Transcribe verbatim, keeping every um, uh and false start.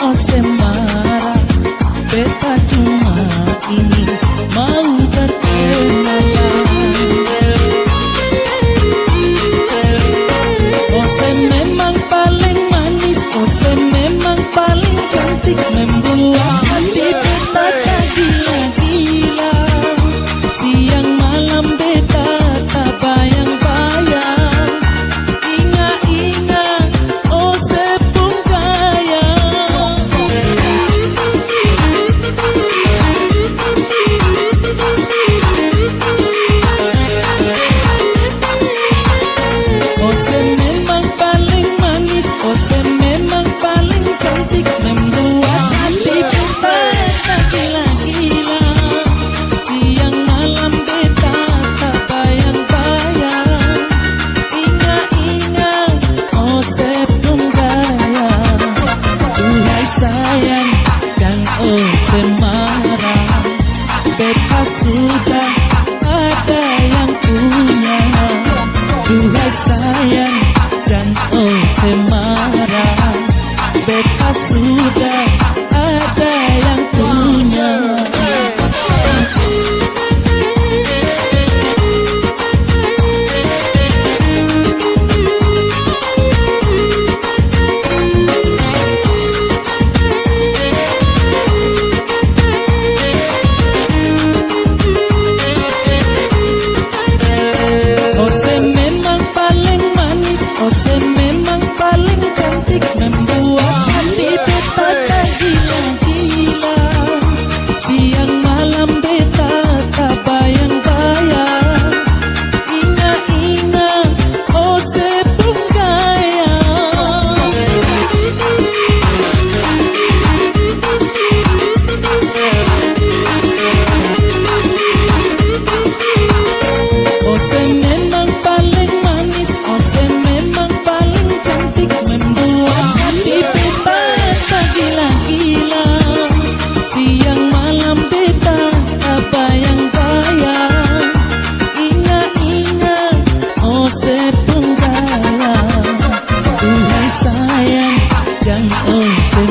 Ose mara, beta cuma ingin mau berkenalan. Ose memang paling manis, ose memang paling cantik, membuat hati beta tergila-gila. Siang malam beta tabayang-bayang, inga-inga ose pung gaya. Ose memang paling manis, ose memang paling cantik, membuat hati beta tergila-gila. Siang malam beta tabayang-bayang, inga-inga ose pung gaya. Duhai sayang, jang ose marah, beta sudah ada yang punya. Duhai sayang, jang ose marah, beta sudah ada yang punya. Ose memang paling manis, ose memang paling cantik, membuat hati beta tergila-gila. Siang malam beta tabayang-bayang, inga-inga ose pung gaya. Ose memang paling manis, ose memang paling cantik, membuat hati beta tergila-gila. Siang malam beta tabayang-bayang, inga-inga ose pung gaya. Duhai sayang, jang ose